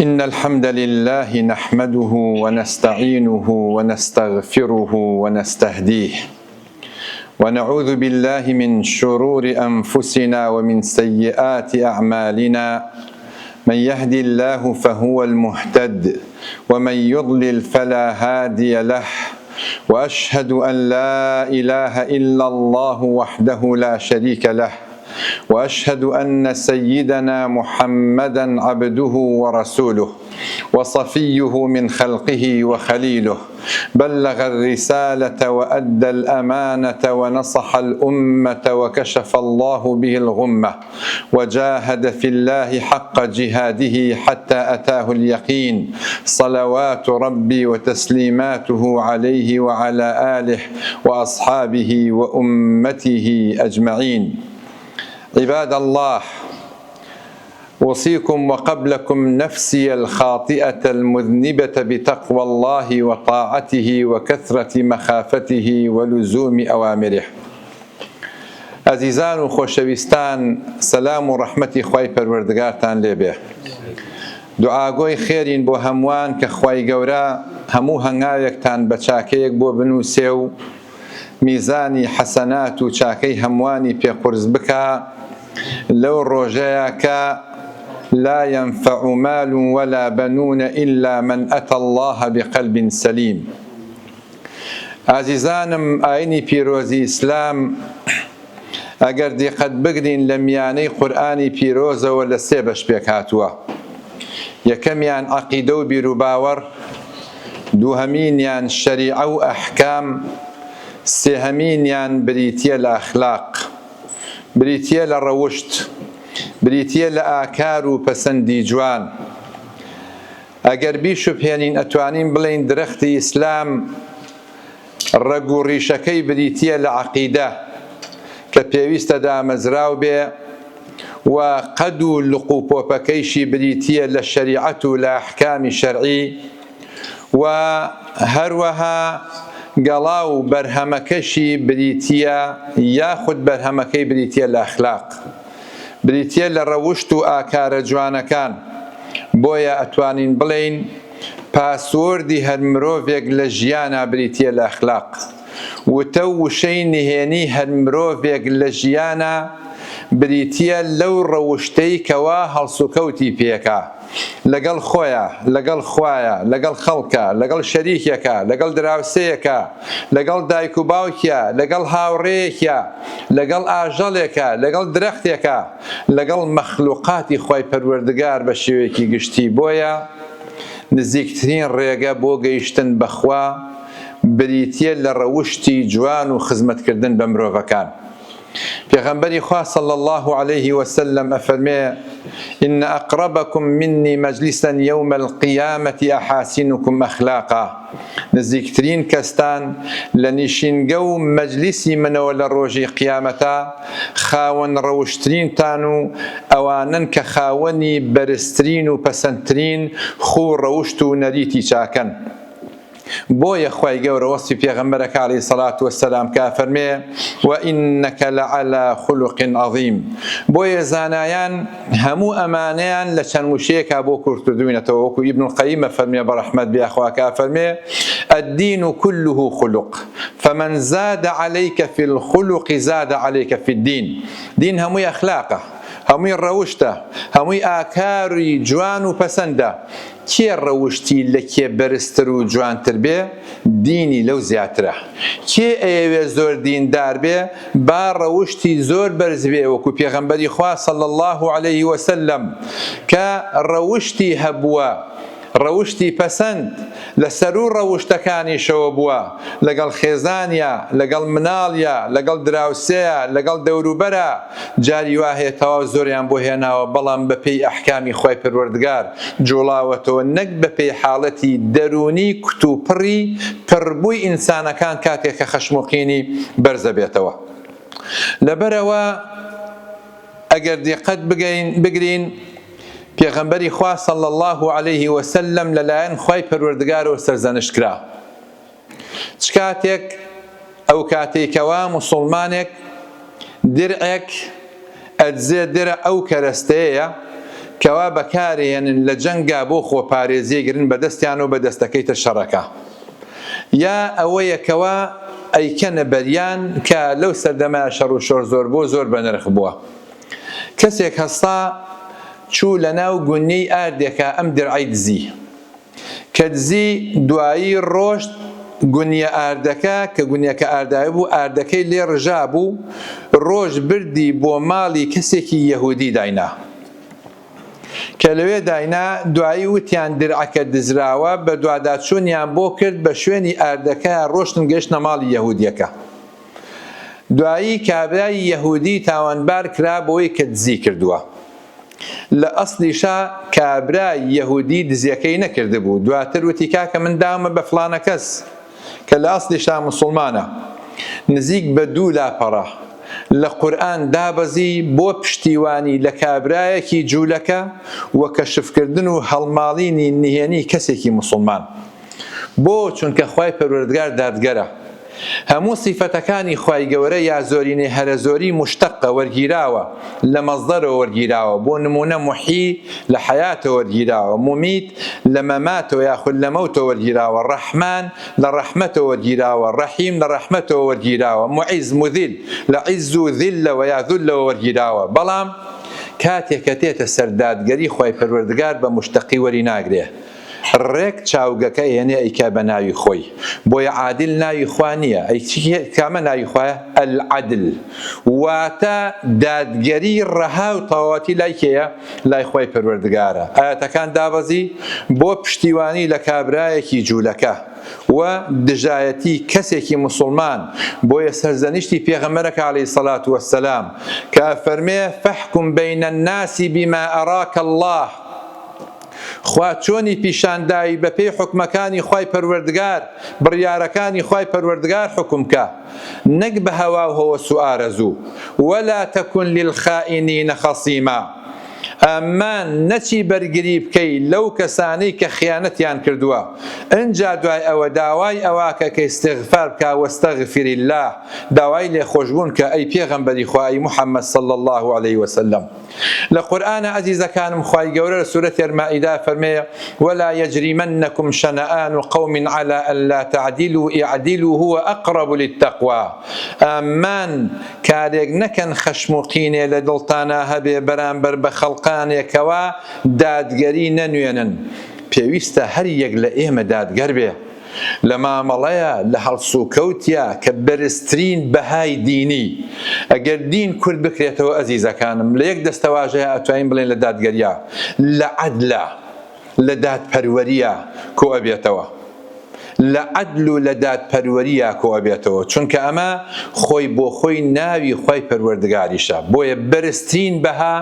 إن الحمد لله نحمده ونستعينه ونستغفره ونستهديه ونعوذ بالله من شرور أنفسنا ومن سيئات أعمالنا من يهدي الله فهو المهتد ومن يضلل فلا هادي له وأشهد أن لا إله إلا الله وحده لا شريك له وأشهد أن سيدنا محمدا عبده ورسوله وصفيه من خلقه وخليله بلغ الرسالة وأدى الأمانة ونصح الأمة وكشف الله به الغمة وجاهد في الله حق جهاده حتى أتاه اليقين صلوات ربي وتسليماته عليه وعلى آله وأصحابه وأمته أجمعين عباد الله أوصيكم وقبلكم نفسي الخاطئة المذنبة بتقوى الله وطاعته وكثرة مخافته ولزوم أوامره. ئەزیزان و خۆشەویستان سەلام و ڕەحمەتی خوای پەروەردگارتان لێبێ. دوعاگۆی خێرین بۆ هەمووان کە خوای گەورە هەموو هەنگاوێکتان بە چاکەیەک بۆ بنووسێ و میزانی حەسەنات و چاکەی هەمووانی پێ قورس بکا لەو ڕۆژەیا کە لا ينفع مال ولا بنون إلا من أتى الله بقلب سليم. ئازیزانم ئاینی پیرۆزی ئیسلام ئەگەر دیقەت بگرین لە میانەی قورئانی پیرۆزەوە لە سێ بەش پێکهاتووە یەکەمیان عەقیدە و بیروباوەڕ دووهەمینیان شەریعە و ئەحکام سێهەمینیان بریتیە لە ئەخلاق بریتیە لە ڕەوشت بریتیە لە ئاکار و پەسەندی جوان ئەگەر بیشوبهێنین ئەتوانین بڵێین درەختی ئیسلام ڕەگ و ڕیشەکەی بریتییە لە عەقیدە کە پێویستە دامەزراو بێ و قەد و لق و پۆپەکەیشی بریتییە لە شەریعەت و لە ئەحکامی شەرعی و هەروەها گەڵا و بەرهەمەکەشی بریتییە یاخود بەرهەمەکەی بریتییە لە ئەخلاق. بریتییە لە ڕەوشت و ئاکارە جوانەکان، بۆیە ئەتوانین بڵێین پاسوۆردی هەر مرۆڤێک لە ژیانا بریتییە لە ئەخلاق، وتە و وشەی نهێنی هەر مرۆڤێک لە ژیانا بریتییە لەو ڕەوشتەی کەوا هەڵسوکەوتی پێکا. لەگەڵ خۆیا، لەگەڵ خوایا، لەگەڵ خەڵکا، لەگەڵ شەریکێکا، لەگەڵ دراوسێیەکا، لەگەڵ دایک و باوکیا، لەگەڵ هاوڕێیەکیا، لەگەڵ ئاژەڵێکا، لەگەڵ درەختێکا، لەگەڵ مەخلوقاتی خوای پەروەردگار بە شێوەیەکی گشتی، بۆیە نزیکترین ڕێگە بۆ گەیشتن بە خوا بریتیە لە ڕەوشتی جوان و خزمەتکردن بە مرۆڤەکان. پێغەمبەری خوا صلی اللە علیه وسلم ئەفەرمێ، ان اقربکم منی مجلسا یوم القیامە احاسنکم اخلاقا، نزیکترین کەستان لە نیشینگە و مەجلیسی منەوە لە ڕۆژی قیامەتا خاوەن ڕەوشترینتان و ئەوانەن کە خاوەنی بەرزترین و پەسەندترین خوو ڕەوشت و نەریتی چاکەن. بۆیە خوای گەورە وەسفی پێغەمبەرەکە علیە سەلات وسلام کە ئەفەرمێ وانک لعلی خلق عظیم بۆیە زانایان هەموو ئەمانەیان لە چەند وشەیەکا بۆ کورت کردوینەتەوە وەکو ابن القیم ئەفەرمێ بەڕەحمەت بێ خوا کە ئەفەرمێ الدین كله خلق فمن زاد عليك في الخلق زاد عليك في الدين دین هەمووی ئەخلاقە هەمووی ڕەوشتە هەمووی ئاکاری جوان و پەسەندە کێ ڕەوشتی لە کێ بەرزتر و جوانتر بێ دینی لەو زیاترە. کێ ئەیەوێ زۆر دیندار بێ با ڕەوشتی زۆر بەرز بێ وەکو پێغەمبەری خوا صلی اللە علیه وسلم کە ڕەوشتی هەبووە ڕەوشتی پەسەند لە سەروو ڕەوشتەکانیشەوە بووە لەگەڵ خێزانیا لەگەڵ مناڵیا لەگەڵ دراوسێیا لەگەڵ دەوروبەرا جاری وا هەیە تەواو زۆریان بۆ هێناوە بەڵام بەپێی ئەحکامی خوای پەروەردگار جوڵاوەتەوە نەک بەپێی حاڵەتی دەروونی کوتوپڕی پڕبووی ئینسانەکان کاتێک کە خەشم و قینی بەرزەبێتەوە لەبەرئەوە ئەگەر دیقەت بگرین پێغەمبەری خوا صلی اللە علیه وسلم لەلایەن خوای پەروەردگارەوە سەرزەنشت کرا چ کاتێک؟ ئەو کاتەی کەوا موسوڵمانێک درعێک ئەدزێ درع ئەو کەرەستەیەیە کەوا بەکارێنن لە جەنگا بۆ خۆپارێزی ئەیگرن بە دەستیانەوە بە دەستەکەی تر شەڕەکا یا ئەوەیە کەوا ئەیکەنە بەریان کە لەو سەردەمە شەڕ و شۆر زۆر بووە زۆر بەنرخ بووە کەسێک هەستا چوو لەناو گونیەی ئاردێکا ئەم درعەی دزی کە دزی دوایی ڕۆشت گونیە ئاردەکە کە گونیەکە ئارداوی بوو ئاردەکەی لێ ڕژابوو ڕۆشت بردی بۆ ماڵی کەسێکی یەهودی داینا کە لەوێ داینا دوایی وتیان درعەکە دزراوە بەدواداچوونیان بۆ کرد بە شوێنی ئاردەکەیا ڕۆشتن گەیشتنە ماڵی یەهودیەکە دوایی کابرای یەهودی تاوانبار کرا بەوەی کە دزی کردووە. لە ئەسڵیشا کابرای یەهودی دزیەکەی نەکردبوو، دواتر وتی کاکە من داومە بە فڵانە کەس کە لە ئەسڵیشا موسوڵمانە. نزیک بە دوو لاپەڕە لە قورئان دابەزی بۆ پشتیوانی لە کابرایەکی جولەکە و کەشفکردن و هەڵماڵینی نهێنی کەسێکی موسوڵمان. بۆ؟ چونکە خوای پەروەردگار دادگەرە. هەموو سیفەتەکانی خوای گەورە یا زۆرینەی هەرە زۆری موشتەقە، وەرگیراوە، لە مەسدەرەوە وەرگیراوە، بۆ نموونە موحیی لە حەیاتەوە وەرگیراوە، مومیت لە مەماتەوە یاخود لە مەوتەوە وەرگیراوە، ڕەحمان لە ڕەحمەتەوە وەرگیراوە، ڕەحیم لە ڕەحمەتەوە وەرگیراوە، موعیز، موذیل لە عیز و ذیلەوە یا ذولەوە وەرگیراوە، بەڵام کاتێ کە تێتە سەر دادگەری خوای پەروەردگار بە موشتەقی وەری ناگرێ. ڕێک چاوگەکە ئەیەنێ ئەیکا بە ناوی خۆی بۆیە عادل ناوی خوا نیە ئەی چی کامە ناوی خوایە العدل واتە دادگەری ڕەها و تەواوەتی لای کێیە لای خوای پەروەردگارە ئایەتەکان دابەزی بۆ پشتیوانی لە کابرایەکی جولەکە و دژایەتی کەسێکی موسڵمان بۆیە سەرزەنشتی پێغەمبەرەکە علیە الصلوة والسلام کە ئەفەرمێ فاحکم بین الناس بما اراک اللە خوا چۆنی پیشان داوی بەپێی حوکمەکانی خوای پەروەردگار بڕیارەکانی خوای پەروەردگار حوکم کە نەک بە هەواو هەوەس و ئارەزوو ولا تکن للخائنین خصیما ئامان نەچی بەرگری بکەی لەو کەسانەی کە خیانەتیان کردووە ئنجا دوای ئەوە داوای ئەواکە کە استغفار بکا واستغفر اللە داوای لێخۆشبوون کە ئەی پێغەمبەری خوا ئەی محمد صلی اللە علیه وسلم. لە قورئانا ئەزیزەکانم خوای گەورە لە سورەتی المائدە ئەفەرمێ، ولا یجرمنکم شنآن قوم علی الا تعدلوا اعدلوا هو اقرب للتقوی ئامان کارێک نەکەن خەشم و قینێ لە دڵتانا هەبێ بەرامبەر بە خەڵقانێ کەوا دادگەری نەنوێنن پێویستە هەر یەک لە ئێمە دادگەر بێ لە مامەڵەیا، لە هەڵسوکەوتیا کە بەرزترین بەهای دینی، ئەگەر دین کورت بکرێتەوە ئەزیزەکانم لە یەک دەستەواژەیا ئەتوانین بڵێین لە دادگەریا، لە عەدلا، لە دادپەروەریا کۆئەبێتەوە. لە عەدل و لە دادپەروەریا کۆئەبێتەوە، چونکە ئەمە خۆی بۆ خۆی ناوی خوای پەروەردگاریشە، بۆیە بەرزترین بەها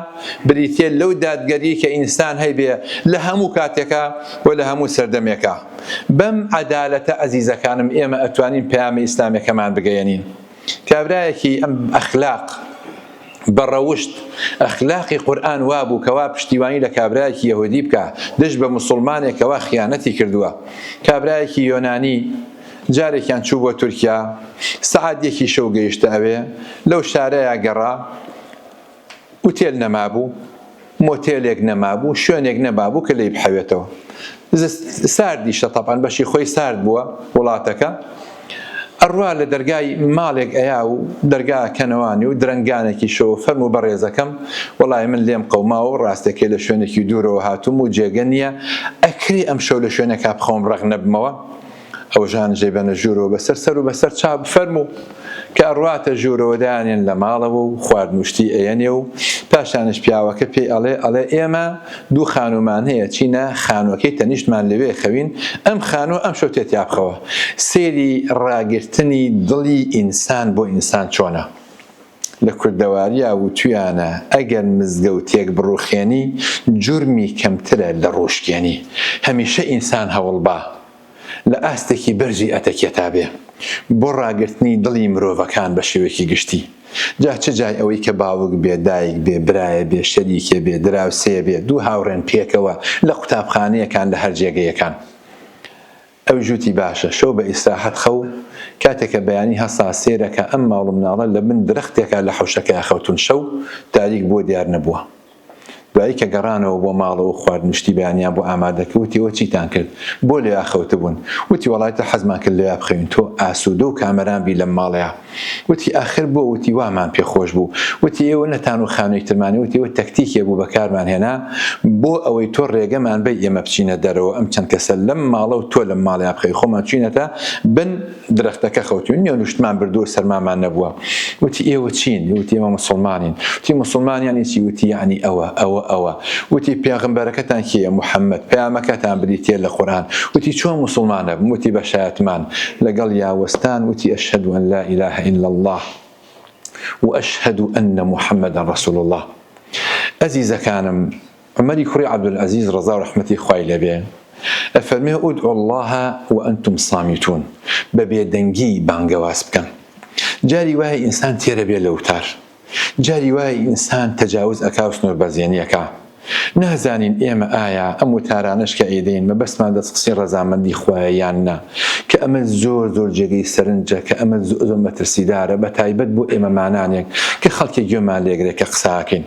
بریتیە لەو دادگەریەی کە ئینسان هەیبێ لە هەموو کاتێکا و لە هەموو سەردەمێکا. بەم عەدالەتە ئەزیزەکانم ئێمە ئەتوانین پەیامە ئیسلامیەکەمان بگەیەنین. کابرایەکی ئەم ئەخلاق بە ڕەوشت ئەخلاقی قورئان وابوو کەوا پشتیوانی لە کابرایەکی یەهودی بکا دژ بە موسوڵمانێک کەوا خیانەتی کردووە. کابرایەکی یۆنانی جارێکیان چوو بۆ تورکیا سەعات یەکی شەو گەیشتە ئەوێ لەو شارەیا گەڕا ئوتێل نەمابوو، مۆتێلێک نەمابوو، شوێنێک نەمابوو کە لێی بحەوێتەوە. ساردیشە تەبعەن بەشی خۆی سارد بووە وڵاتەکە. ئەڕوا لە دەرگای ماڵێک ئەیا و دەرگا کەنەوانی و درەنگانێکی شەو فەرموو بەڕێزەکەم وەڵای من لێم قەوماوە و ڕاستەکەی لە شوێنێکی دوورەوە هاتووم و جێگە نییە ئەکرێ ئەمشەو لە شوێنێکا بخەوم ڕەق نەبمەوە؟ ئەو ژانژەی بەنە ژوورەوە بەسەر سەر و بەسەر چاو بفەرموو. کە ئەڕواتە ژوورەوە دایانێن لە ماڵەوە و خواردن و شتی ئەیەنێ و پاشانیش پیاوەکە پێی ئەڵێ ئەڵێ ئێمە دوو خانوومان هەیە چینە خانووەکەی تەنیشتمان لەوێ خەوین ئەم خانووە ئەمشەو تێ تیا بخەوە. سەیری ڕاگرتنی دڵی ئینسان بۆ ئینسان چۆنە؟ لە کوردەواریا وتویانە ئەگەر مزگەوتێک بڕوخێنی جورمی کەمترە لە ڕووشکێنی. هەمیشە ئینسان هەوڵبا لە ئاستێکی بەرزی ئەتەکێتا بێ بۆ ڕاگرتنی دڵی مرۆڤەکان بە شێوەیەکی گشتی جا چ جای ئەوەی کە باوک بێ دایک بێ برایە بێ شەریکێ بێ دراوسێ بێ دوو هاوڕێن پێکەوە لە قوتابخانەیەکان لە هەر جێگەیەکان. ئەویش وتی باشە شەو بە ئیسراحەت خەو، کاتێ کە بەیانی هەستا سەیرەکا ئەم ماڵ و مناڵە لە بن درەختێکا لە حەوشەکەیا خەوتوون شەو تاریک بووە دیار نەبووە. دوایی کە گەڕانەوە بۆ ماڵەوە و خواردن و شتی بەیانیان بۆ ئامادە کرد، وتی ئەوە چیتان کرد؟ بۆ لەویا خەوتبوون؟ وتی وەڵا ئیتر حەزمان کرد لەویا بخەوین، تۆ ئاسوودە و کامەران بی لەم ماڵەیا. وتی ئاخر بۆ؟ وتی وامان پێ خۆش بوو. وتی ئێوە نەتان و خانووی ترمان نیە؟ وتی ئەوە تەکتیکێ بوو بەکارمان هێنا بۆ ئەوەی تۆ ڕێگەمان بەی ئێمە بچینە دەرەوە ئەم چەند کەسە لەم ماڵە و تۆ لەم ماڵەیا بخەوی خۆمان چووینەتە بن درەختەکە خەوتوین نێو نوشتمان بردووە سەرمامان نەبووە وتی ئێوە چین وتی ئێمە موسڵمانین وتی موسڵمان یانی چی وتی یانی ئەوە ئەوە ئەوە وتی پێغەمبەرەکەتان کێیە محەممەد پەیامەکەتان بریتیە لە قورئان وتی چۆن موسڵمان نەبم وتی بە شایەتمان لەگەڵ یا وەستان وتی اشهد ان لا اله الا الله و اشهد ان محمدا رسول الله ئەزیزەکانم عومەری کوڕی عەبدولعەزیز ڕەزا و ڕەحمەتی خوای لێ بێ ئەفەرموێ، ادعوا اللە وانتم صامتون، بە بێدەنگی بانگەواز بکەن. جاری وایە ئینسان تێرە بێ لە وتار، جاری وایە ئینسان تەجاوز ئەکا و سنووربەزێنی ئەکا. نازانین ئێمە ئایا ئەم وتارانەش کە ئەیدەین مەبەستمان دەستخستنی ڕەزامەندی خوایە یان نا، کە ئەمە زۆر زۆر جێگەی سەرنجە، کە ئەمە زۆر زۆر مەترسیدارە، بەتایبەت بۆ ئێمەمانانێک کە خەڵکێک گوێمان لێگرێ کە قسە ئەکەین.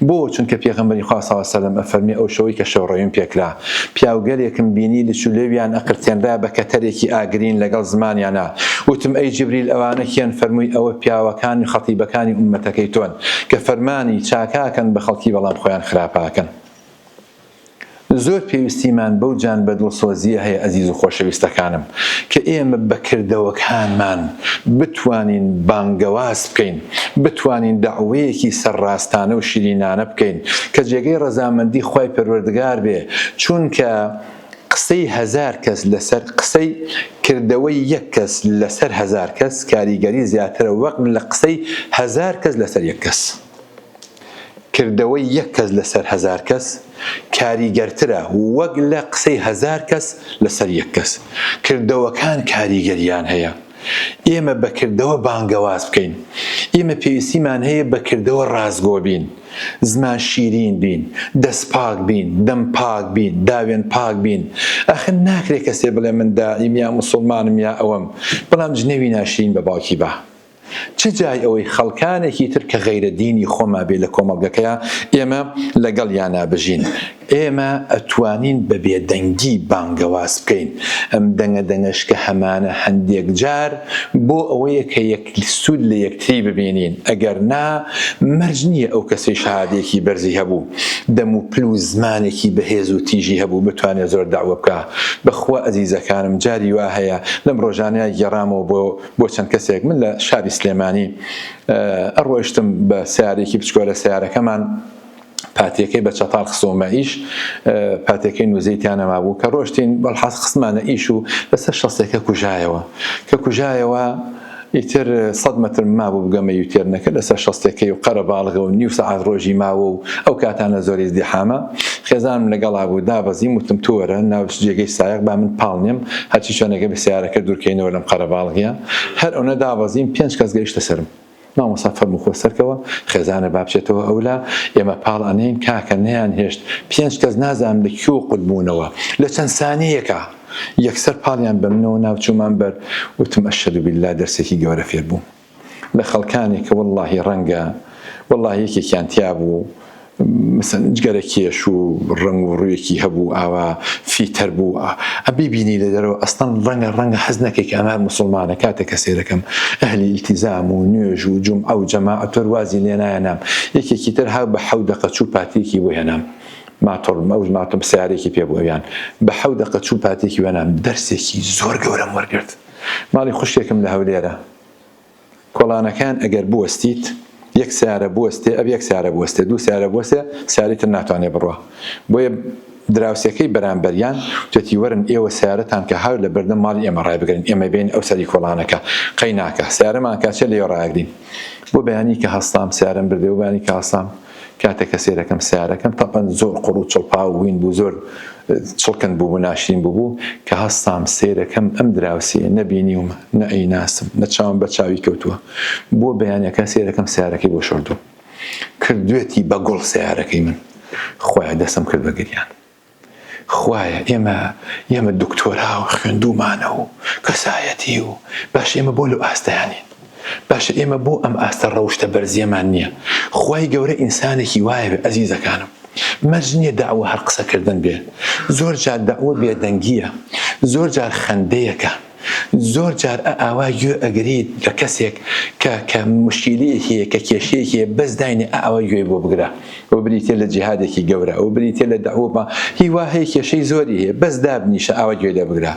بۆ؟ چونکە پێغەمبەری خوا صلی اللە علیە وسلم ئەفەرموێ ئەو شەوەی کە شەوڕەویم پێکرا پیاوگەلێکم بینی لچ و لێویان ئەقرتێنرا بە کەتەرێکی ئاگرین لەگەڵ زمانیانا وتم ئەی جبریل ئەوانە کێن فەرمووی ئەوە پیاوەکانی خەتیبەکانی ئوممەتەکەی تۆن کە فەرمانی چاکاکەن بە خەڵکی بەڵام خۆیان خراپاکەن. زۆر پێویستیمان بەو جان بە دڵسۆزییە هەیە ئەزیز و خۆشەویستەکانم کە ئێمە بە کردەوەکانمان بتوانین بانگەواز بکەین، بتوانین دەعوەیەکی سەرڕاستانە و شیرینانە بکەین کە جێگەی ڕەزامەندی خوای پەروەردگار بێ، چونکە قسەی هەزار کەس لەسەر قسەی کردەوەی یەک کەس لەسەر هەزار کەس کاریگەری زیاترە وەک لە قسەی هەزار کەس لەسەر یەک کەس. کردەوەی یەک کەس لەسەر هەزار کەس کاریگەرترە وەک لە قسەی هەزار کەس لەسەر یەک کەس. کردەوەکان کاریگەریان هەیە. ئێمە بە کردەوە بانگەواز بکەین. ئێمە پێویستیمان هەیە بە کردەوە ڕاستگۆ بین. زمان شیرین بین. دەست پاک بین. دەم پاک بین. داوێن پاک بین. ئاخر ناکرێ کەسێ بڵێ من داعیم یا موسوڵمانم یا ئەوەم، بەڵام جنێوی ناشرین بە باوکی با. چ جای ئەوەی خەڵکانێکی تر کە غەیرە دینی خۆما بێ لە کۆمەڵگەکەیا ئێمە لەگەڵیانا بژین ئێمە ئەتوانین بە بێدەنگی بانگەواز بکەین ئەم دەنگە دەنگەش کە هەمانە هەندێک جار بۆ ئەوەیە کە یەک سوود لە یەکتری ببینین ئەگەر نا مەرج نییە ئەو کەسەی شەهادەیەکی بەرزی هەبوو دەم و پل و زمانێکی بەهێز و تیژی هەبوو بتوانێ زۆر دەعوە بکا بەخوا ئەزیزەکانم جاری وا هەیە لەم ڕۆژانەیا گێڕامەوە بۆ بۆ چەند کەسێک من لە شاری سلێمانی ئەڕۆیشتم بە سیارێکی بچکۆلە سیارەکەمان پاتیەکەی بە چەتاڵ خسۆمە ئیش پاتیەکەی نوزەی تیا نەمابوو کە ڕۆشتین بەڵحاس خستمانە ئیش و لەسەر شەستێکە کوژایەوە کە کوژایەوە ئیتر سەد مەترم مابوو بگەمە U-turn ەکە لەسەر شەستێکەی و قەرەباڵغە و نیو سەعات ڕۆژی ماوە و ئەو کاتانە زۆر ئیزدیحامە خێزانم لەگەڵا بوو دابەزیم وتم تۆ وەرە ناو جێگەی سایەق با من پاڵ نێم هەرچی چۆنێکە بێ سەیارەکە دوورکەینەوە لەم قەرەباڵغیە هەر ئەونە دابەزیم پێنج کەس گەیشتە سەرم مامۆستا فەرموو خۆ سەرکەوە خێزانە با بچێتەوە ئەولا ئێمە پاڵ ئەنێین کاکە نەیان هێشت پێنج کەس نازانم لە کوێ قوت بوونەوە لە چەند سانیەکا یەکسەر پاڵیان بە منەوە نا و چوومان بەر وتم اشهد باللە دەرسێکی گەورە فێر بووم لە خەڵکانێک کە وەڵڵاهی ڕەنگە وەڵڵاهی یەکێکیان تیا بوو مەسەن جگەرە کێش و ڕەنگ و ڕوویەکی هەبوو ئاوا فیتەر بوو ئەبی بینی لە دەرەوە ئەسڵەن ڕەنگە ڕەنگە حەز نەکەی کە ئەمە موسڵمانە کاتێک کە سەیرەکەم ئەهلی ئیلتیزام و نوێژ و جومعە و جەماعەت وازی لێ نایەنام یەکێکی تر ها بە حەو دەقە چوو پاتریکی بۆ هێنام ماتۆڕ ئەو ماتۆم سیارێکی پێ بوو ئەویان بە حەو دەقە چوو پاتێکی وێنام دەرسێکی زۆر گەورەم وەرگرت ماڵی خوشکێکم لە هەولێرە کۆڵانەکان ئەگەر بوەستیت یەک سیارە بوەستێ ئەب یەک سیارە بوەستێ دوو سیارە بوەستێ سیارەی تر ناتوانێ بڕوا بۆیە دراوسێکەی بەرامبەریان وتێتی وەرن ئێوە سیارەتان کە هاو لە بەردەم ماڵی ئێمە ڕایبگرن ئێمە بێین ئەو سەری کۆڵانەکە قەی ناکا سیارەمان کاچێ لێ ڕایگرین بۆ بەیانی کە هەستام سیارەم بردێ و بەیانی کە هەستام کاتێک کە سەیرەکەم سەیارەکەم تەبعەن زۆر قوڕ و چڵپاو وین بوو زۆر چڵکن بوو ناشرین بوو کە هەستام سەیرەکەم ئەم دراوسێ نە بینیومە نە ئەیناسم نە چاوم بە چاوی کەوتووە بۆ بەیانەکە سەیرەکەم سەیارەکەی بۆ شۆردووم کردوێتی بە گوڵ سەیارەکەی من خوایە دەستم کرد بە گریان خوایە ئێمە ئێمە دکتۆرا و خوێندوومانە و کەسایەتی و باشە ئێمە بۆ لەو ئاستەیا نین باشە ئێمە بۆ ئەم ئاستە ڕەوشتە بەرزیەمان نییە خوای گەورە ئینسانێکی وایە بێ ئەزیزەکانم. مەرج نییە دەعوە هەر قسەکردن بێ، زۆر جار دەعوە بێدەنگییە، زۆر جار خەندەیەکە، زۆر جار ئاوا گوێ ئەگریت لە کەسێک کە کە موشکیلەیەکی هەیە، کە کێشەیەکی هەیە، بەس داینێ ئاوا گوێی بۆ بگرە. ئەوە بریتیە لە جیهادێکی گەورە، ئەوە بریتیە لە دەعوە بە هی وا هەیە کێشەی زۆری هەیە، بەس دابنیشە ئاوا گوێ لێ بگرە.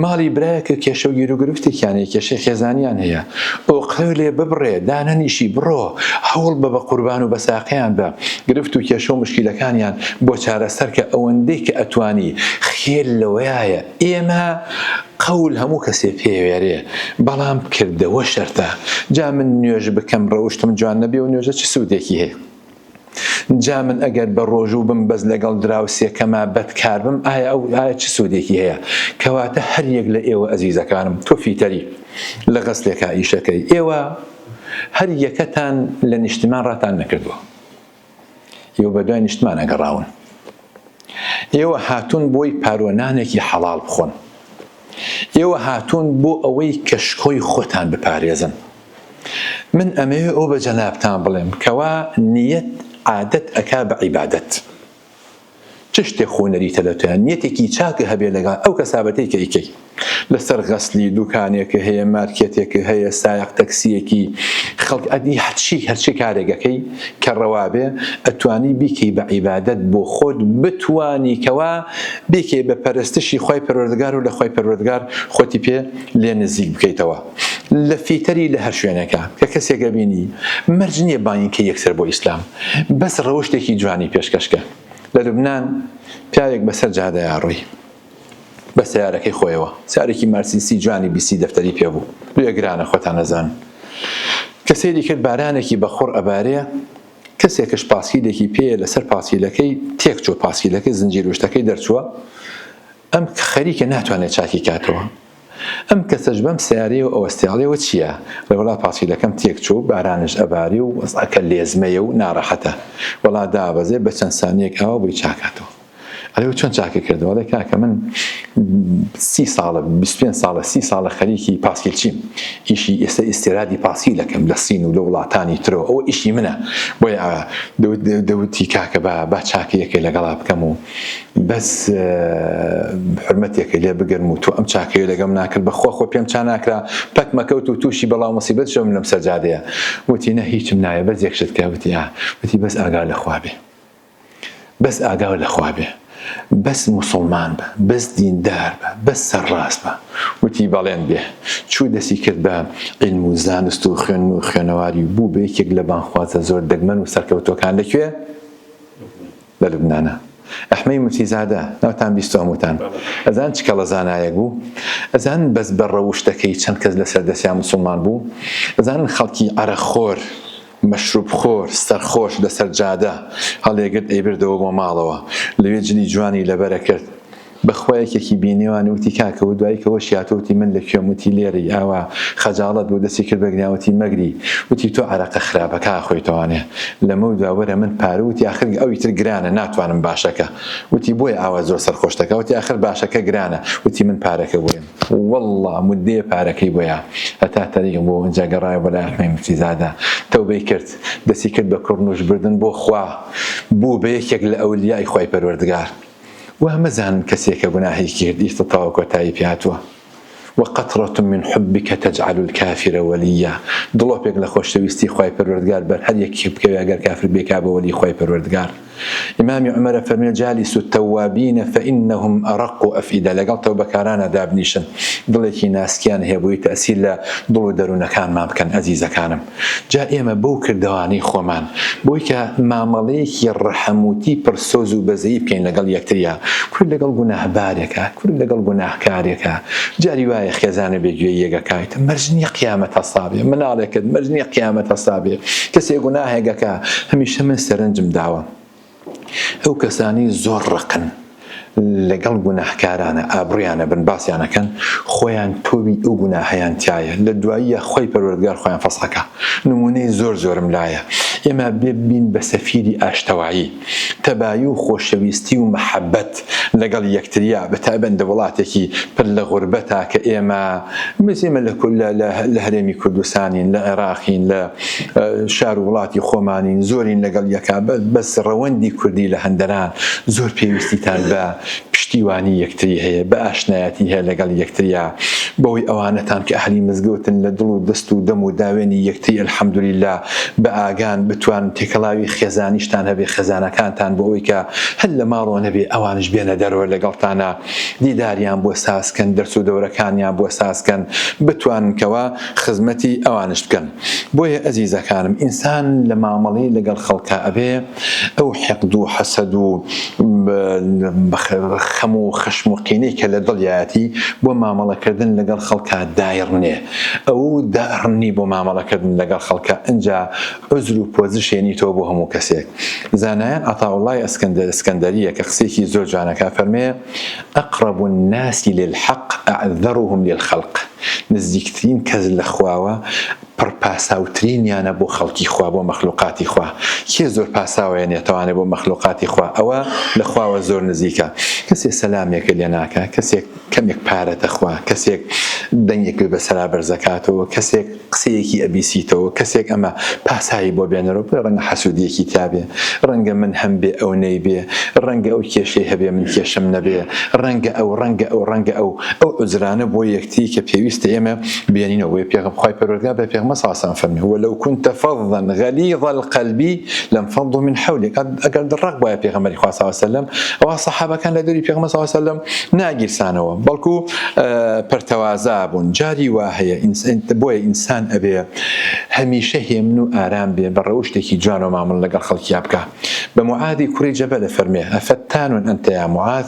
ماڵی برایەکە کێشە و گیروگرفتێکیان هەیە، کێشەی خێزانیان هەیە، ئۆقرە لێ ببڕێ، دانەنیشی بڕۆ، هەوڵ بە بە قوربان و بەساقیان بە، گرفت و کێشە و موشکیلەکانیان بۆ چارەسەر کە ئەوەندەی کە ئەتوانی، خێر لەوەیایە ئێمە قەول هەموو کەسێ پێوێرێ بەڵام کردەوە شەرتە، جا من نوێژ بکەم ڕەوشتم جوان نەبێ و نوێژە چ سوودێکی هەیە؟ جا من ئەگەر بە ڕۆژوو بم بەس لەگەڵ دراوسێکەما بەدکار بم ئایا ئەو ئایا چ سوودێکی هەیە؟ کەواتە هەر یەک لە ئێوە ئەزیزەکانم تۆ فیتەری لە غەسلێکا ئیشەکەی ئێوە هەر یەکەتان لە نیشتمان ڕاتان نەکردووە ئێوە بەدوای نیشتمانە گەڕاون ئێوە هاتوون بۆی پارۆنانێکی حەڵاڵ بخۆن ئێوە هاتوون بۆ ئەوەی کە شکۆی خۆتان بپارێزن. من ئەمەوێ ئەوە بە جەنابتان بڵێم کەوا نیەت عادەت ئەکا بە عیبادەت. چ شتێک خۆ نەریتە لە تۆیا نیەتێکی چاکە هەبێ لەگەڵ ئەو کەسابەتەی کە ئەیکەی. لەسەر غەسلی دوکانێکە هەیە مارکێتێکە هەیە سایەق تەکسیەکی خەڵک ئەدی هەرچی هەرچی کارێک ئەکەی کە ڕەوا بێ ئەتوانی بیکەی بە عیبادەت بۆ خۆت بتوانی کەوا بیکەی بە پەرستشی خوای پەروەردگار و لە خوای پەروەردگار خۆتی پێ لێ نزیک بکەیتەوە لە فیتەری لە هەر شوێنێکا کە کەسێک ئەبینی مەرج نییە بانگی کەی یەکسەر بۆ ئیسلام بەس ڕەوشتێکی جوانی پێشکەش کە لە لوبنان پیاوێک بەسەر جادەیا ڕۆی بە سەیارەکەی خۆیەوە سارێکی مارسیسی جوانی بیسی دەفتەری پێ بوو لێ گرانە خۆتان ئەزانن کە سەیری کرد بارانێکی بەخوڕ ئەبارێ کەسێکش پاسکیلێکی پێیە لەسەر پاسکیلەکەی تێکچووە پاسکیلەکەی زنجیر وشتەکەی دەرچووە ئەم خەریکە ناتوانێت چاکی کاتەوە ئەم کەسەش بەم سیارەیەوە ئەوەستێ ئەڵێ چییە؟ ئەڵێ وەڵا پاسکیلەکەم تێکچوو و بارانش ئەباری و وەزعەکە لێزمەیە و ناڕەحەتە وەڵا دابەزێ بە چەند سانیەک ئاوا بۆی چاکاتەوە ئەرێ چۆن چاکە کردەوە ئەڵێ کاکە من سی ساڵە 25 ساڵە سی ساڵە خەریکی پاسکیلچیم ئیشی ئێستا ئیستیرادی پاسکیلەکەم لە سین و لە وڵاتانی ترەوە ئەوە ئیشی منە بۆیە دەوتی کاکە با با چاکەیەکەی لەگەڵا بکەم و بەس حرمەتێکە لێ بگرم و تۆ ئەم چاکەیە لەگەم ناکرد بەخوا خۆ پێم چا ناکرا پەکمەکەوت و تووشی بەڵا مصیبەت شەم لەم سەجادەیە وتی نە هیچم نایە بەس یەک شت کە وتی ئا وتی بەس ئاگا لە خوا بێ بەس ئاگاو لە خوا بێ بەس موسڵمان بە بەس دیندار بە بەس سەرڕاست بە وتی بەڵێن بێ چوو دەسی کرد بە عیلم و زانست و خوێندن و خوێنەواری و بوو بە یەکێک لە بانگخوازە زۆر دەگمەن و سەرکەوتووەکان لە کوێ؟ لە لوبنانا. ئەحمەی موفتیزادە ناوتان بیستوە هەمووتان ئەزانن چ کەڵە زانایەک بوو؟ ئەزانن بەس بە ڕەوشتەکەی چەند کەس لەسەر دەستیا موسڵمان بوو؟ ئەزانن خەڵکی عەرەقخۆر مەشروب خۆر سەرخۆش لەسەر جادە هەڵێگرت ئەیبردەوە بۆ ماڵەوە لەوێ جلی جوانی لەبەرەکرد بەخوا یەکێکی بینیوان وتی کاکە و دوایی کە هۆشی هاتەوە وتی من لەکوێم وتی لێرەی ئاوا خەجاڵەت بوو دەستی کرد بەگریان وتی مەگری وتی تۆ عەرەقە خراپەکە ئەخۆیتەوانێ لەمەو دوا وەرە من پارە وتی ئاخر ئەوی تر گرانە ناتوانم باشەکە وتی بۆیە ئاوا زۆر سەرخۆشتەکە وتی ئاخر باشەکە گرانە وتی من پارەکە بۆیە وەڵڵا مدەیە پارەکەی بۆیا هەتا تەریق بوو ئینجا گەڕایەوە بۆ لای ئەحمەی موفتیزادە تەوبەی کرد دەستی کرد بە کوڕنووش بردن بۆ خوا بوو بە یەکێک لە ئەولیای خوای پەروەردگار وا مەزانن کەسێک کە گوناهێکی کرد ئیستا تەواو کۆتایی پێ هاتووە وقطرة من حبک تجعل الکافر ولیا دڵۆپێک لە خۆشەویستی خوای پەروەردگار بەر هەر یەکێک بکەوێ ئەگەر کافر بێ کا بە وەلی خوای پەروەردگار ئیمامی عومەر ئەفەرموێ جالسوا التوابین فانهم ارق افئدە لەگەڵ تەوبەکارانا دابنیشن دڵێکی ناسکیان هەیە بۆی تەئسیر لە دڵ و دەروونەکانمان بکەن ئەزیزەکانم جا ئێمە بەو کردەوانەی خۆمان بۆی کە مامەڵەیەکی ڕەحموتی پڕ سۆز و بەزەیی بکەین لەگەڵ یەکتریا کورد لەگەڵ گوناهبارێکا کورد لەگەڵ گوناهکارێکا جاری وایە خێزانە بێ گوێییەک ئەکا ئیتر مەرج نییە قیامەت هەستابێ مناڵێکت مەرج نییە قیامەت هەستابێ کەسێ گوناهێک ئەکا هەمیشە من سەرنجم داوە ئەو کەسانەی زۆر ڕەقن لەگەڵ گوناهکارانە ئابڕویانە بن باسیان ئەکەن خۆیان تۆوی ئەو گوناهەیان تیایە لە دواییە خوای پەروەردگار خۆیان فەسخەکا نمونەی زۆر زۆرم لایە. ئێمە بێ ببین بە سەفیری ئاشتەوایی، تەبایی و خۆشەویستی و مەحەبەت لەگەڵ یەکتریا، بە تایبەت لە وڵاتێکی پر لە غوربەتا کە ئێمە ئێمە لە لە هەرێمی کوردستانین، لە عێراقین، لە شار و وڵاتی خۆمانین، زۆرین لەگەڵ یەکا، بەس ڕەوەندی کوردی لە هەندەران زۆر پێویستیتان بە پشتیوانی یەکتری هەیە، بە ئاشنایەتی هەیە لەگەڵ یەکتریا، بەوەی ئەوانەتان کە ئەهلی مزگەوتن لە دڵ و دەست و دەم و داوێنی یەکتری الحمدللە بە ئاگان، بتوانن تێکەڵاوی خێزانیشتان هەبێ، خێزانەکانتان بۆ ئەوەی کە هەر لە ماڵەوە نەبێ ئەوانیش بێنە دەرەوە لەگەڵتانا دیداریان بۆ ساز کەن، دەرس و دەورەکانیان بۆ ساز کەن، بتوانن کەوا خزمەتی ئەوانش بکەن. بۆیە ئەزیزەکانم ئینسان لە مامەڵەی لەگەڵ خەڵکا ئەبێ ئەو حیقد و حەسەد و خەم و خەشم و قینەی کە لە دڵیایەتی بۆ مامەڵەکردن لەگەڵ خەڵکا دایڕنێ ئەو داڕنی بۆ مامەڵەکردن لەگەڵ خەڵکا ئنجا عوزر و پۆزشێنیتەوە بۆ هەموو کەسێک زانایان عەتاوڵای ئەسکەندەریە کە قسەیەکی زۆر جوانەکا فەرمێ اقرب الناس للحق اعذرهم للخلق نزیکترین کەس لە خواوە پڕ پاساوترینیانە بۆ خەڵکی خوا بۆ مەخلوقاتی خوا کێ زۆر پاساوەیە نێتەوانێ بۆ مەخلوقاتی خوا ئەوە لە خواوە زۆر نزیکە کەسێ سەلامێکت لێ ناکا کەسێک کەمێک پارەت ئەخوا کەسێک دەنگێک پێ بەسەرا بەرزەکاتەوە کەسێک قسەیەکی ئەبیسیتەوە کەسێک ئەمە پاساوی بۆ بێنەرەوە بڵێ ڕەنگە حەسوودیەکی تیابێ ڕەنگە من هەم بێ ئەو نەیبێ ڕەنگە ئەو کێشەی هەبێ من کێشەم نەبێ ڕەنگە ئەو ڕەنگە ئەو ڕەنگە ئەو ئەو عوزرانە بۆ یەکتری کە پێویستە ئێمە بێنینەوە بۆیە پێغەم خوای پەروەردگار بە پێغەمبەر صلی اللە علیه و سلم فەرمی ولو كنت فظا غلیظ القلب لانفضوا من حولك ئەگەر دڕەق بوایە پێغەمبەری خوا صلی اللە علیه و سلم ئەوا سەحابەکان لە دەوری پێغەمبەر صلی اللە علیه و سلم ناگیرسانەوە بەڵکو پەرتەوازە بوون جاری وا هەیە بۆیە ئینسان ئەبێ هەمیشە هێمن و ئارام بێ بە ڕەوشتێکی جوانەوە مامەڵە لەگەڵ خەڵکیا بکا بە معاذی کوڕی جەبەل ئەفەرمێ افتان انت یا معاذ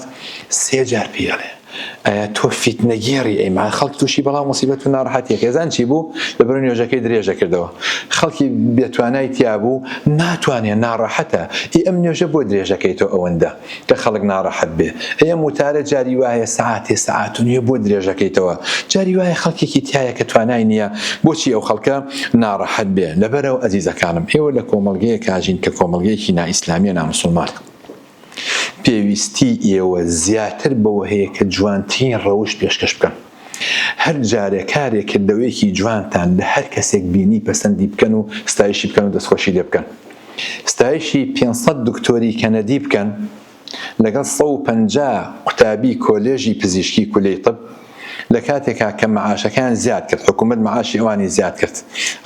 سێ جار پێی ئەڵێ ئایا تۆ فیتنەگێڕی ئەی ما خەڵک تووشی بەڵا موسیبەت و ناڕەحەتیەکە ئەزان چی بوو لەبەر نوێژەکەی درێژە کردەوە خەڵکی بێتوانای تیا بوو ناتوانێ ناڕەحەتە ئی ئەم نوێژە بۆ درێژەکەی تۆ ئەوەندە کە خەڵک ناڕەحەت بێ ئەی ئەم وتارە جاری وایە سەعاتێ سەعات و نیە بۆ درێژەکەیتەوە جاری وایە خەڵکێکی تایە کە توانای نییە بۆچی ئەو خەڵکە ناڕەحەت بێ لەبەرەوە ئەزیزەکانم ئێوە لە کۆمەڵگەیەکاژین کە کۆمەڵگەیەکی نائیسلامیە نامسوڵمان پێویستی ئێوە زیاتر بەوە هەیە کە جوانترین ڕەوشت پێشکەش بکەن. هەر جارێ کارێک کردەوەیەکی جوانتان لە هەر کەسێک بینی پەسەندی بکەن و ستایشی بکەن و دەستخۆشی لێ بکەن. ستایشی 500 دکتۆری کەنەدی بکەن لەگەڵ 150 قوتابی کۆلێژی پزیشکی کولەی طب لە کاتێکا کە مەعاشەکەیان زیاد کرد، حکوومەت مەعاشی ئەوانی زیاد کرد،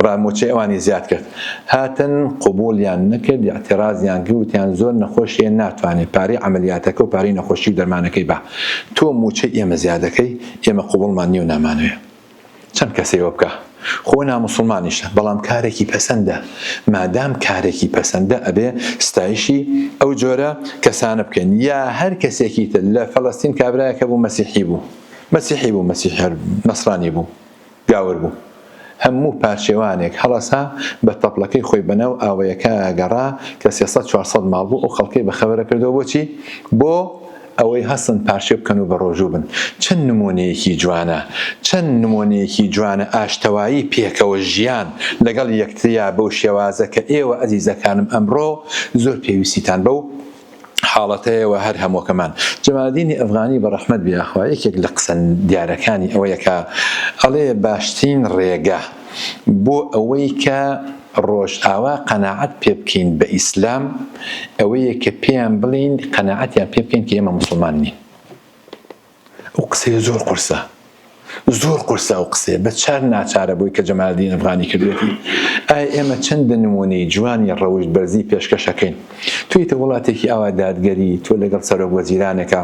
ڕا مووچەی ئەوانی زیاد کرد، هاتن قبووڵیان نەکرد، ئیعتیڕازیان کرد، وتیان زۆر نەخۆش هەیە ناتوانێ پارەی عەمەلیاتەکە و پارەی نەخۆشی و دەرمانەکەی با، تۆ مووچەی ئێمە زیاد دەکەی، ئێمە قبووڵمان نییە و نامانەوێ. چەند کەسێ ئەوە بکا؟ خۆ ناموسوڵمانیشە، بەڵام کارێکی پەسەندە، مادام کارێکی پەسەندە ئەبێ ستایشی ئەو جۆرە کەسانە بکەین، یا هەر کەسێکی تر، لە فەلەستین کابرایەک هەبوو مەسیحی بوو، مەسیحی بوو، مەسیحی هەر نەسرانی بوو، گاور بوو، هەموو پارچێوانێک هەڵەسا بە تەپڵەکەی خۆی بەناو ئاوەیەکا گەڕا کە 300 400 ماڵ بوو، ئەو خەڵکەی بەخەبەرە کردەوە بۆچی؟ بۆ. ئەوەی هەستن پارچە بکەن و بەڕۆژوو بن چەند نموونەیەکی جوانە چەند نموونەیەکی جوانە ئاشتەوایی پێکەوە ژیان لەگەڵ یەکتریا بەو شێوازە کە ئێوە ئەزیزەکانم ئەمڕۆ زۆر پێویستیتان بەو حاڵەتەیە وە هەر هەمووکەمان جەمالەدینی ئەفغانی بە ڕەحمەت بێ یاخوا یەکێک لە قسە دیارەکانی ئەوەیە کە ئەڵێ باشترین ڕێگە بۆ ئەوەی کە ڕۆژئاوا قەناعەت پێ بکەین بە ئیسلام ئەوەیە کە پێیان بڵێین قەناعەتیان پێ بکەین کە ئێمە موسڵمان نین. ئەو قسەیە زۆر قورسە. زۆر قورسە ئەو قسەیە. بە چار ناچارە بۆی کە جەمالەدین ئەفغانی کردوێتی. ئایا ئێمە چەندە نموونەی جوانی ڕەوشت بەرزی پێشکەش ئەکەین؟ تۆ یتە وڵاتێکی ئاوا دادگەری، تۆ لەگەڵ سەرۆک وەزیرانێکا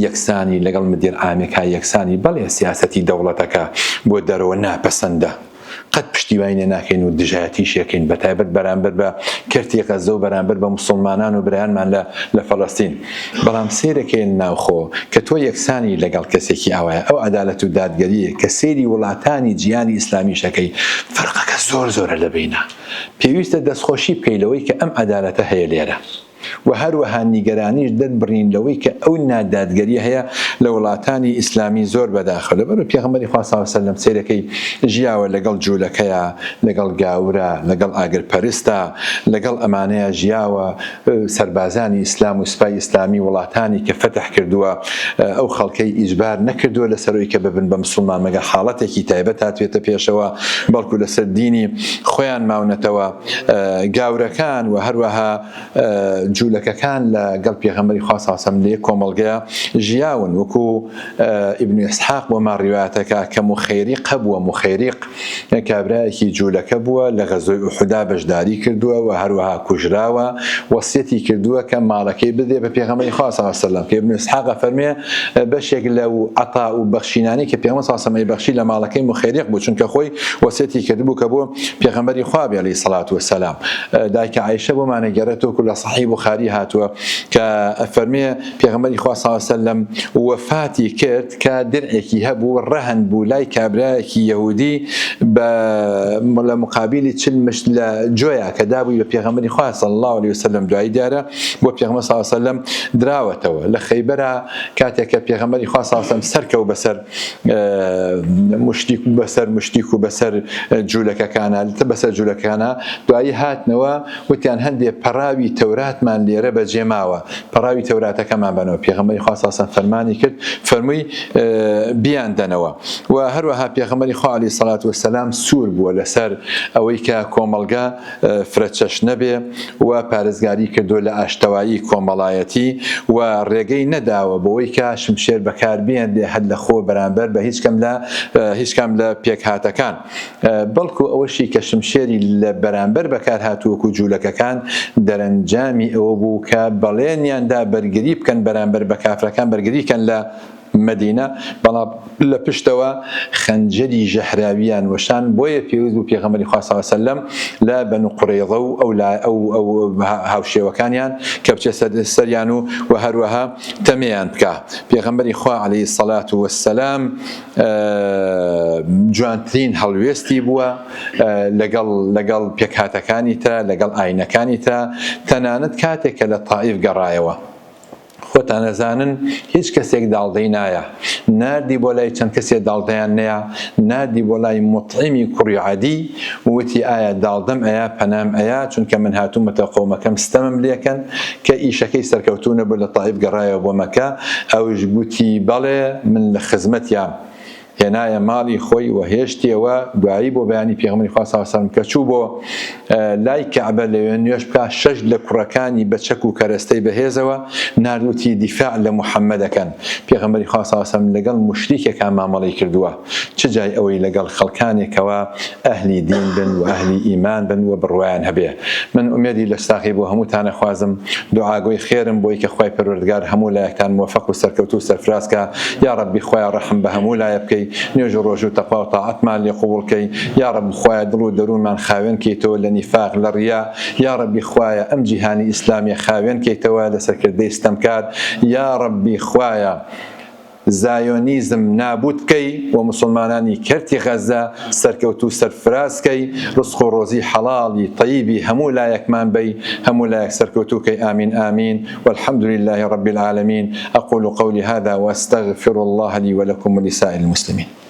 یەکسانی لەگەڵ مدیر عامێکا یەکسانی بەڵێ سیاسەتی دەوڵەتەکە بۆ دەرەوە ناپەسەندە قەت پشتیوانی لێ ناکەین و دژایەتیشی ئەکەین بەتایبەت بەرامبەر بە کەرتی غەزە و بەرامبەر بە موسڵمانان و برایانمان لە لە فەلەستین بەڵام سەیرەکەین ناوخۆ کە تۆ یەکسانی لەگەڵ کەسێکی ئاوایە ئەو عەدالەت و دادگەریە کە سەیری وڵاتانی جیهانی ئیسلامیش ئەکەی فەرقەکە زۆر زۆرە لە بەینا پێویستە دەستخۆشی بکەی لەوەی کە ئەم عەدالەتە هەیە لێرە. و هەروەها نیگەرانیش دەربڕین لەوەی کە ئەو نادادگەریە هەیە لە وڵاتانی ئیسلامی زۆر بەداخەوە لەبەرئەوەی پێغەمبەری خوا صلی اللە علیە وسلم سەیرەکەی ژیاوە لەگەڵ جولەکەیا لەگەڵ گاورا لەگەڵ ئاگر پەرستا لەگەڵ ئەمانەیا ژیاوە سەربازانی ئیسلام و سوپای ئیسلامی وڵاتانی کە فەتح کردووە ئەو خەڵکەی ئیجبار نەکردووە لەسەرەوەی کە ببن بە مسوڵمان مەگەر حاڵەتێکی تایبەت هاتبێتە پێشەوە بەڵکو لەسەر دینی خۆیان ماونەتەوە گاورەکان و هەروەها جولەکەکان لە گەڵ پێغەمبەری خوا صلی اللە علیە وسلم لە یەک کۆمەڵگەیا ژیاون وەکو ئیبن ئیسحاق بۆمان ڕیوایەتەکا کە موخەیریق هەبووە موخەیریق کابرایەکی جولەکە بووە لە غەزوەی ئوحودا بەشداری کردووە و هەروەها کوژراوە وەسیەتی کردووە کە ماڵەکەی بدرێ بە پێغەمبەری خوا صلی اللە علیە وسلم کە ئیبن ئیسحاق ئەفەرموێ بەشێک لەو عەتا و بەخشینانەی کە پێغەمبەر صلی اللە علیە وسلم ئەیبەخشی لە ماڵەکەی موخەیریق بوو چونکە خۆی وەسیەتی کردبوو کە بۆ پێغەمبەری خوا بێ علیە الصلوة والسلام دایکە عائشە بۆمان ئەگێڕێتەوە وەکو لە صحیح بوخاری هاتووە کە ئەفەرموێ پێغەمبەری خوا صلی اللە علیە وسلم وەفاتی کرد کە درعێکی هەبوو ڕەهن بوو لای کابرایەکی یەهودی بە لە مقابلی چل مشت لە جۆیا کە دابووی بە پێغەمبەری خوا صلی اللە علیه وسلم دوایی دیارە بۆ پێغەمبەر صلی اللە علیه وسلم دراوەتەوە لە خەیبەرا کاتێک کە پێغەمبەری خوا صلی اللە علیه وسلم سەرکەوت بەسەر مشتیک بەسەر مشتیک و بەسەر جوولەکەکانە بەسەر جوولەکانە دوایی هاتنەوە وتیان هەندێ پەڕاوی تەوراتمان لێرە بەجێ ماوە پەڕاوی تەوراتەکەمان بەنەوە پێغەمبەری خوا صلی اللە علیه وسلم فەرمانی کرد فەرمووی بیان دەنەوە و هەروەها پێغەمبەری خوا علیه الصلاة والسلام سوور بووە لەسەر ئەوەی کە کۆمەڵگە فرەچەشنە بێ و پارێزگاری کردووە لە ئاشتەوایی کۆمەڵایەتی و ڕێگەی نەداوە بەوەی کە شمشێر بەکار بهێنرێ هەر لە خۆ بەرامبەر بە هیچ کام لە هیچ کام لە پێکهاتەکان بەڵکو ئەوەشی کە شمشێری لە بەرامبەر بەکار هاتوو وەکو جوولەکەکان دەرەنجامی ئەوە بوو کە بەڵێنیان دا بەرگری بکەن بەرامبەر بە کافرەکان بەرگری کەن لە مەدینە، بەڵام لە پشتەوە خەنجەری ژەهراویان وەشان، بۆیە پێویست بوو پێغەمبەری خوا صلی اللە علیە وسلم لە بەنو قورەیظە و ئەو لا ئەو ئەو هاوشێوەکانیان کە بچێ سەر سەریان و وە هەروەها تەمێیان بکا. پێغەمبەری خوا علیە الصلوة والسلام جوانترین هەڵوێستی بووە لەگەڵ لەگەڵ پێکهاتەکانی ترا لەگەڵ ئاینەکانی ترا تەنانەت کاتێک کە لە تائیف گەڕایەوە خۆتان ئەزانن هیچ کەسێک داڵدەی نایا، ناردی بۆ لای چەند کەسێ داڵدەیان نەیا، ناردی بۆ لای موتعیمی کوڕی عەدی، وتی ئایا داڵدەم ئەیا پەنام ئەیا، چونکە من هاتوومەتە قەومەکەم ستەمم لێکەن، کە ئیشەکەی سەرکەوتوو نەبوو لە تائیف گەڕایەوە بۆ مەکە، ئەویش گوتی بەڵێ من لە خزمەتیام. هێنایە ماڵی خۆی و هێشتیەوە، دوایی بۆ بەیانی پێغەمبەری خوا صلی اللە علیە وسلم کە چوو بۆ لای کەعبە لەوێ نوێژ بکا شەش لە کوڕەکانی بە چەک و کەرەستەی بەهێزەوە نارد وتی دیفاع لە محمد ئەکەن، پێغەمبەری خوا صلی اللە علیە وسلم لەگەڵ موشریکێکا مامەڵەی کردووە چ جای ئەوەی لەگەڵ خەڵکانێکەوە ئەهلی دین بن و ئەهلی ئیمان بن و بڕوایان هەبێ من ئومێدی لەشساغی بۆ هەمووتان ئەخوازم دوعاگۆی خێرم بۆی کە خوای پەروەردگار هەموو لایەکتان مۆفەق و سەرکەوتوو و سەرفراز کا یاڕەبی خوایە ڕەحم بە هەموو لایە بکەی نوێژ و ڕۆژوو تەقوا و تاعەتمان لێ قبوڵ کەی یاڕەب خوایە دڵ و دەروونمان خاوێن کەیتەوە لە نیفاق لە ڕیا یاڕەبی خوایە ئەم جیهانی ئیسلامیە خاوێن کەیتەوە لە سەرکردەی ستەمکار یاڕەبی خوایە زایۆنیزم نابوت بکەی و موسڵمانانی کەرتی غەزە سەرکەوتوو سەرفراز کەی ڕزق و ڕۆزی حەڵاڵی تەیبی هەموو لایەکمان بەی هەموو لایەک سەرکەوتوو کەی ئامین ئامین والحمد للە رب العالمین اقول قولی هذا واستغفر اللە لی ولکم ولسائر المسلمین.